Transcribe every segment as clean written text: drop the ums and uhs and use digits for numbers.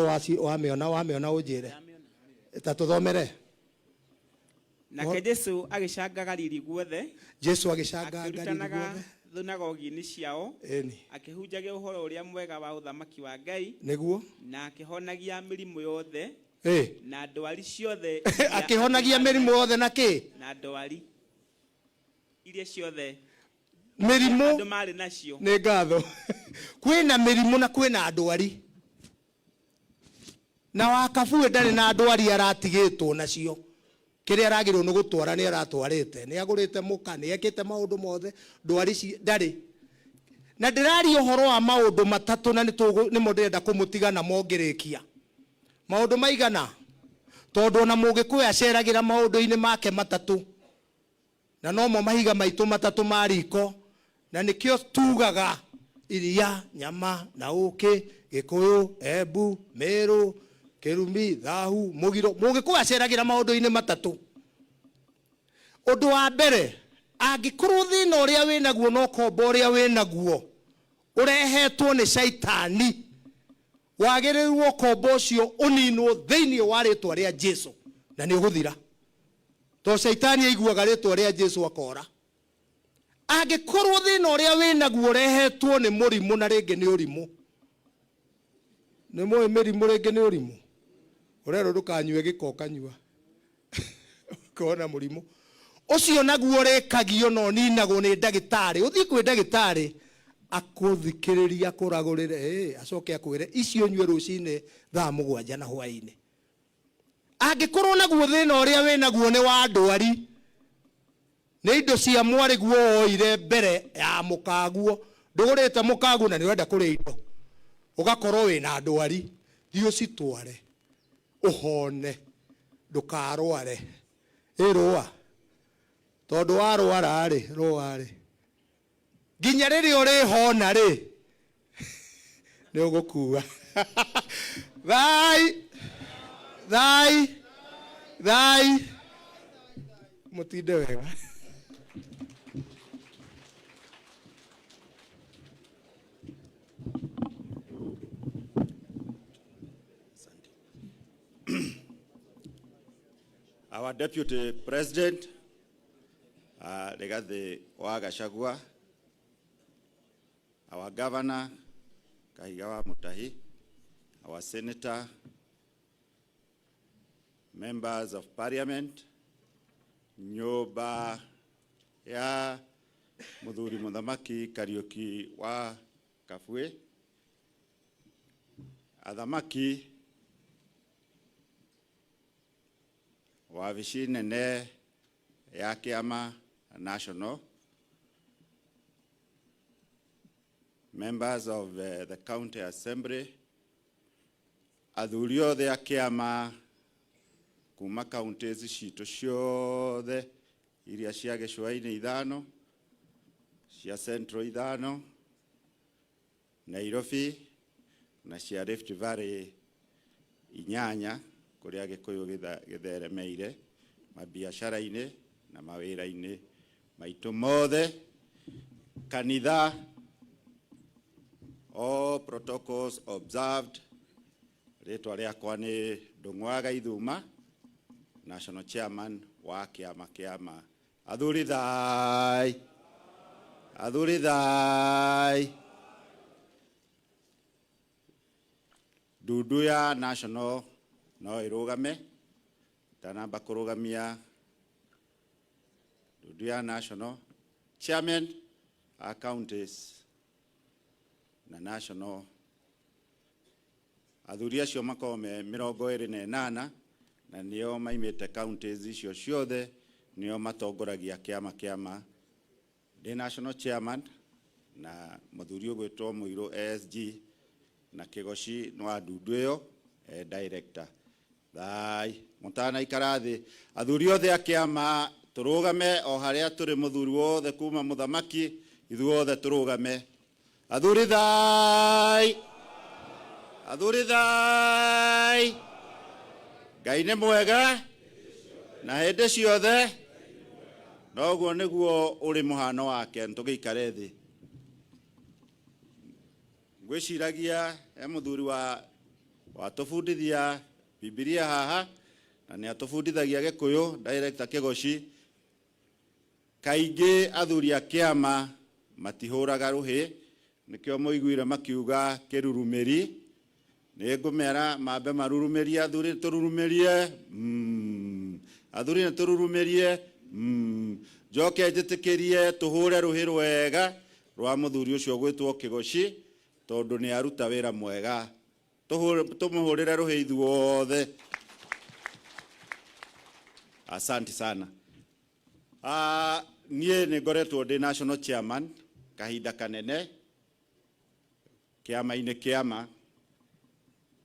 Wamĩona, wamĩona ũnjĩre. Ta tũthomere. Nake Jesu agĩcanga Galili guothe, Jesu agĩcanga Galili akĩrutanaga guothe. thunagogi-inĩ ciao, Ĩni. akĩhunjagia ũhoro ũrĩa mwega wa ũthamaki wa Ngai, na akĩhonagia mĩrimũ yothe na ndwari ciothe iria Akĩhonagia andũ mĩrimũ yothe na kĩ? Na ndwari iria ciothe mĩrimũ andũ marĩ nacio. Nĩ ngatho. Kwĩna mĩrimũ na kwĩna ndwari, na Wakabue ndarĩ na ndwari aratigĩtwo nacio. Kĩrĩa aragĩrĩirwo nĩ gũtwara nĩ aratwarĩte, nĩ agũrĩte mũka, nĩ ekĩte maũndũ mothe, ndwari ci ndarĩ. Na ndĩraria ũhoro wa maũndũ matatũ, na nĩmo ndĩrenda kũmũtiga namo ngĩrĩkia. Maũndũ maigana? Tondũ ona Mũgĩkũyũ aceragĩra maũndũ-inĩ make matatũ, na nomo mahiga maitũ matatũ ma riko, na nĩkĩo tugaga iria, nyama na ũkĩ. Gĩkũyũ, Embu, Meru, Kĩrumi, thahu, mũgiro. Mũgĩkũyũ aceragĩra maũndũ-inĩ matatũ. Ũndũ wa mbere, angĩkorwo thĩna ũrĩa wĩnaguo na ũkombo ũrĩa wĩnaguo ũrehetwo nĩ caitani, wagĩrĩirwo ũkombo ũcio ũninwo thĩinĩ wa rĩtwa rĩa Jesu, na nĩ ũgũthira, tondũ caitani aiguaga rĩtwa rĩa Jesu akora. Angĩkorwo thĩna ũrĩa wĩnaguo ũrehetwo nĩ mũrimũ, na rĩngĩ nĩ ũrimũ, nĩ mũĩ mĩrimũ rĩngĩ nĩ ũrimũ, ũrerwo ndũkanyue gĩko, ũkanyua, ũkona mũrimũ ũcio naguo ũrĩkagio na ũninagwo nĩ ndagĩtarĩ. Ũthiĩ kwĩ ndagĩtarĩ akũthikĩrĩria, akũragũrĩre, acoke akwĩre icio ũnyue rũcinĩ thaa 7 na hwaĩ-inĩ. Angĩkorwo naguo thĩna ũrĩa wĩnaguo nĩ wa ndwari, nĩ indo cia mwarĩguo woire mbere ya mũkaguo, ndũgũrĩte mũkaguo na nĩ ũrenda kũrĩa indo, ũgakorwo wĩna ndwari, thiĩ ũcitware ũhone, ndũkarware. Ĩ rũa, tondũ warwara rĩ, rũa rĩ, nginya rĩrĩa ũrĩhona rĩ, nĩ ũgũkua. Thai thai thai, mũtinde wega. Our Deputy President, Rigathi wa Gachagua, our Governor, Kahiga wa Mutahi, our Senator, Members of Parliament, nyũmba ya Mũthuri Mũthamaki Kariuki wa Kabwe, athamaki, wabici nene ya kĩama national, members of the county assembly, athuri othe a kĩama kuma counties citũ ciothe iria cia gĩcũa-inĩ ithano, cia Central ithano, Nairobi na cia Rift Valley inyanya, kũrĩa Gĩkũyũ gĩtheremeire mabiacara-inĩ na mawĩra-inĩ maitũ mothe, kanitha, all protocols observed. Rĩtwa rĩakwa nĩ Ndũng'wa Gaithuma, national chairman wa kĩama kĩama. Athuri thai, athuri thai. Ndundu ya national no ĩrũgame. Ndanamba kũrũgamia ndundu ya national, chairman a counties na national, athuri acio makoragwo me 28, na nĩo maimĩte counties icio ciothe, nĩo matongoragia kĩama kĩama. Ndĩ national chairman na mũthuri ũgwĩtwo Mũirũ ASG na Kĩgoci nĩ wa ndundu ĩyo e director. Thai mũtanaikara thĩ, athuri othe a kĩama tũrũgame o harĩa tũrĩ, mũthuri wothe kuma mũthamaki, ithuothe tũrũgame. Athuri thai, athuri thai. Ngai nĩ mwega na hĩndĩ ciothe, noguo nĩguo ũrĩ mũhano wake. Tũgĩikare thĩ. Ngwĩciragia he mũthuri wa Watũbundithia Bibilia haha na nĩ atũbundithagia Gĩkũyũ, director Kĩgoci. Kaingĩ athuri a kĩama matihũraga rũhĩ, nĩkĩo mũiguire makiuga kĩrurumĩri. Nĩ ngũmera mambe marurumĩrie, athuri tũrurumĩrie, athuri nĩ tũrurumĩrie, njoke njĩtĩkĩrie tũhũre rũhĩ rwega rwa mũthuri ũcio gwĩtwo Kĩgoci, tondũ nĩ aruta wĩra mwega. Tũmũhũrĩre rũhĩ ithuothe. Asante sana. Niĩ nĩ ngoretwo ndĩ national chairman kahinda kanene kĩama-inĩ kĩama,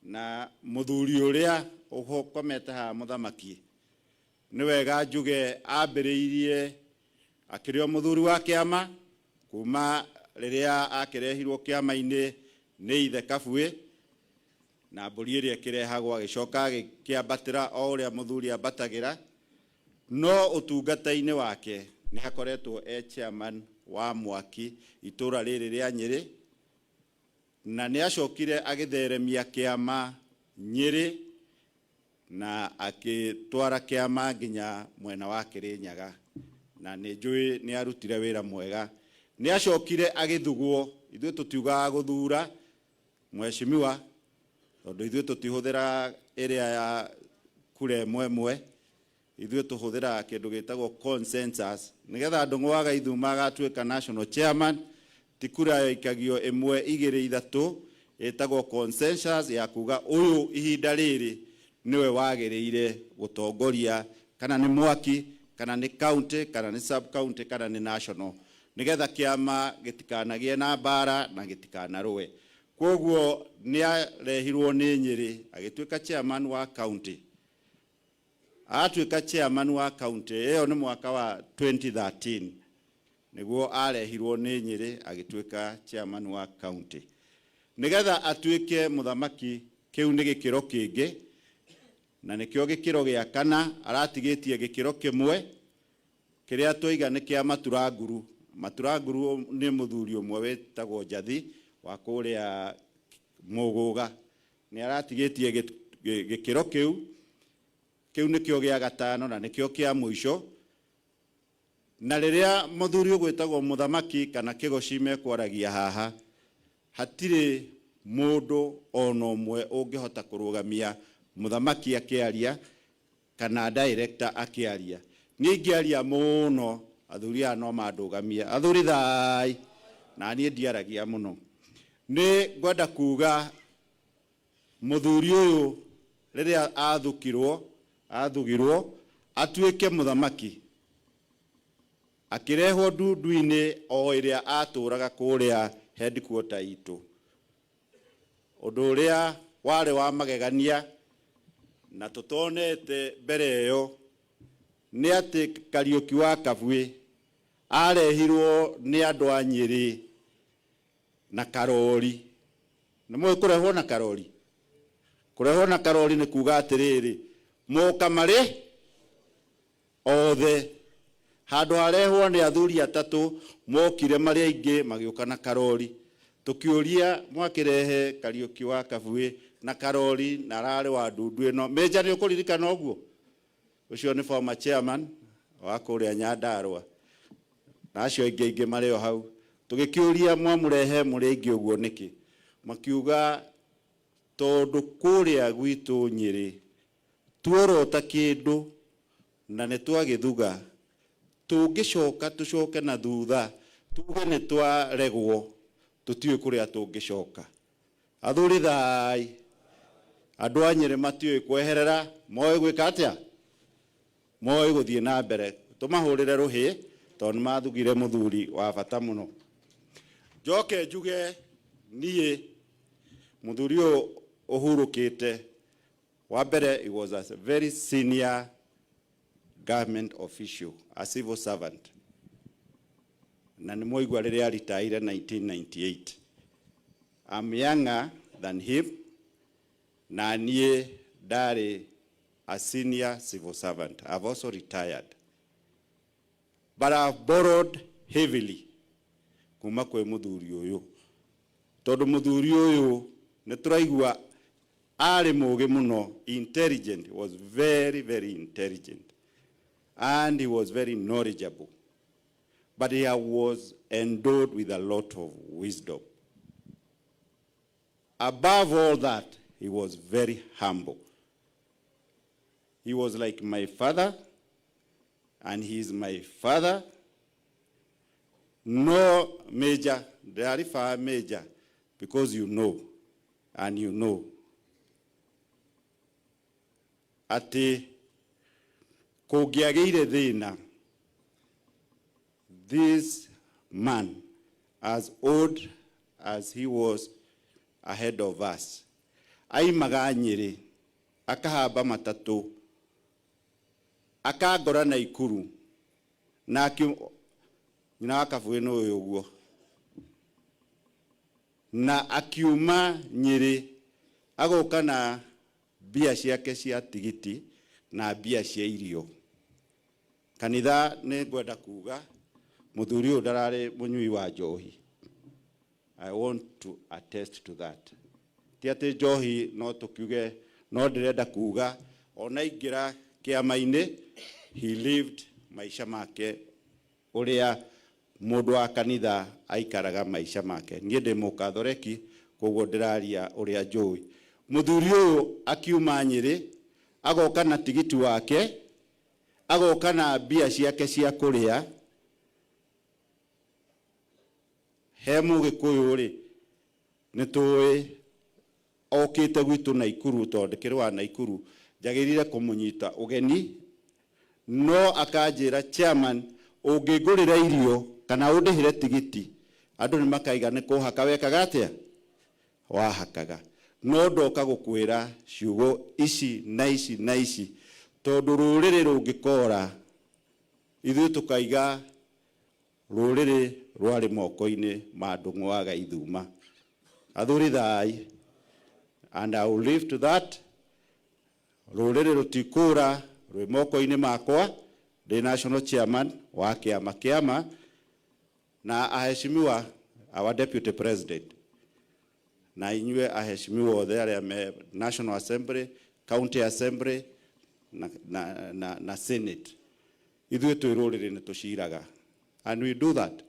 na mũthuri ũrĩa ũkomete haha mũthamaki, nĩ wega njuge ambĩrĩirie akĩrĩ o mũthuri wa kĩama kuma rĩrĩa akĩrehirwo kĩama-inĩ nĩ ithe Kabuĩ, na mbũri ĩrĩa ĩkĩrehagwo agĩcoka agĩkĩambatĩra o ũrĩa mũthuri ambatagĩra. No ũtungata-inĩ wake nĩ akoretwo e chairman wa Mwaki itũra rĩrĩ rĩa Nyĩrĩ, na nĩ acokire agĩtheremia kĩama Nyĩrĩ na akĩtwara kĩama nginya mwena wa Kĩrĩnyaga, na nĩ njũĩ nĩ arutire wĩra mwega. Nĩ acokire agĩthugwo, ithuĩ tũtiugaga gũthura mheshimiwa, tondũ ithuĩ tũtihũthĩra ĩrĩa ya kura ĩmwe ĩmwe, ithuĩ tũhũthĩraga kĩndũ gĩtagwo consensus, nĩgetha Ndung'u wa Gaithuma agatuĩka national chairman. Ti kura yaikagio ĩmwe igĩrĩ ithatũ, ĩtagwo consensus ya kuga ũyũ ihinda rĩrĩ nĩwe wagĩrĩire gũtongoria, kana nĩ Mwaki, kana nĩ county, kana nĩ sub county, kana nĩ national, nĩgetha kĩama gĩtikanagĩe na mbara na gĩtikanarũe. Koguo nĩ arehirwo nĩ Nyĩrĩ agĩtuĩka chairman wa county. Atuĩka chairman wa county ĩyo nĩ mwaka wa 2013 nĩguo arehirwo nĩ Nyĩrĩ agĩtuĩka chairman wa county. Nĩgetha atuĩke mũthamaki, kĩu nĩ gĩkĩro kĩngĩ, na nĩkĩo gĩkĩro gĩa kana. Aratigĩtie gĩkĩro kĩmwe kĩrĩa twaiga nĩ kĩa Maturanguru. Maturanguru nĩ mũthuri ũmwe wĩtagwo Njathi wa kũrĩa Mũgũga, nĩ aratigĩtie gĩkĩro kĩu. Kĩu nĩkĩo gĩa gatano na nĩkĩo kĩa mũico. Na rĩrĩa mũthuri ũgwĩtagwo mũthamaki kana Kĩgoci mekwaragia haha, hatirĩ mũndũ ona ũmwe ũngĩhota kũrũgamia mũthamaki akĩaria kana director akĩaria. Niĩ ingĩaria mũno, athuri aya no mandũgamie. Athuri thai, na niĩ ndiaragia mũno. Nĩ ngwenda kuga mũthuri ũyũ rĩrĩa athugirwo atuĩke mũthamaki, akĩrehwo ndundu-inĩ o ĩrĩa atũraga kũrĩa headquarter itũ. Ũndũ ũrĩa warĩ wa magegania na tũtonete mbere ĩyo nĩ atĩ Kariũki wa Kabuĩ arehirwo nĩ andũ a Nyĩrĩ na karori. Nĩ mũĩ kũrehwo na karori? Kũrehwo na karori nĩ kuga atĩrĩrĩ, moka marĩ othe. Handũ harehwo nĩ athuri atatũ, mokire marĩ aingĩ magĩũka na karori. Tũkĩũria mwakĩrehe Kariũki wa Kabuĩ na karori na ararĩ wa ndundu ĩno. Meja, nĩ ũkũririkana ũguo? Ũcio nĩ former chairman wa kũrĩa Nyandarua na acio aingĩ aingĩ marĩ o hau. Tũgĩkĩũria mwamũrehe mũrĩ aingĩ ũguo nĩkĩ? Makiuga tondũ kũrĩa gwitũ Nyĩrĩ tuorota kĩndũ na nĩ twagĩthuga, tũngĩcoka tũcoke na thutha tuge nĩ twaregwo, tũtiũĩ kũrĩa tũngĩcoka. Athuri thai, andũ a Nyĩrĩ matiũĩ kweherera, moĩ gwĩka atĩa? Moĩ gũthiĩ na mbere. Tũmahũrĩre rũhĩ tondũ nĩ mathugire mũthuri wa bata mũno. Njoke njuge niĩ mũthuri ũyũ ũhurũkĩte, wa mbere, he was a very senior government official, a civil servant, na nĩ mwaigua rĩrĩa aritaire 1998. I'm younger than him, na niĩ ndarĩ a senior civil servant. I've also retired, but I've borrowed heavily kuma kwĩ mũthuri ũyũ, tondũ mũthuri ũyũ nĩ tũraigua. Arĩ mũgĩ mũno, intelligent, was very very intelligent and he was very knowledgeable, but he was endowed with a lot of wisdom. Above all that, he was very humble. He was like my father, and he is my father. No major, ndĩrariba major, because you know, and you know atĩ kũngĩagĩire thĩna, this man, as old as he was ahead of us, aimaga Nyĩrĩ akahamba matatũ akangora Naikuru na nyina wa Kabũĩ nĩ ũyũ ũguo, na akiuma Nyĩrĩ agoka na mbia ciake cia tigiti na mbia cia irio kanitha. Nĩ ngwenda kuga mũthuri ũyũ ndararĩ mũnyui wa njohi. I want to attest to that. Ti atĩ njohi no tũkiuge, no ndĩrenda kuga ona aingĩra kĩama-inĩ, he lived maica make ũrĩa mũndũ wa kanitha aikaraga maica make. Niĩ ndĩ mũkathoreki, koguo ndĩraria ũrĩa njũĩ. Mũthuri ũyũ akiuma Nyĩrĩ agoka na tigiti wake, agoka na mbia ciake cia kũrĩa. He mũgĩkũyũ rĩ, nĩ tũĩ okĩte gwitũ Naikuru, tondũ ndĩkĩrĩ wa Naikuru, njagĩrĩire kũmũnyita ũgeni, no akanjĩra, "Chairman, ũngĩngũrĩra irio kana ũndĩhĩre tigiti, andũ nĩ makaiga nĩ kũhaka wekaga atĩa wahakaga." No ndoka gũkwĩra ciugo ici na ici na ici, tondũ rũrĩrĩ rũngĩkora, ithuĩ tũkaiga rũrĩrĩ rwarĩ moko-inĩ ma Ndũng'ũ wa Gaithuma. Athuri thai, and I will leave to that. Rũrĩrĩ rũtikũra, rwĩ moko-inĩ makwa ndĩ national chairman wa kĩama na aheshimiwa our deputy president na inyuĩ aheshimiwa othe arĩa me National Assembly, County Assembly na Senate. Ithuĩ twĩ rũrĩrĩ nĩ tũciraga, and we do that,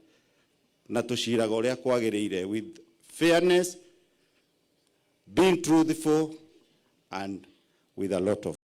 na tũciraga ũrĩa kwagĩrĩire, with fairness, being truthful and with a lot of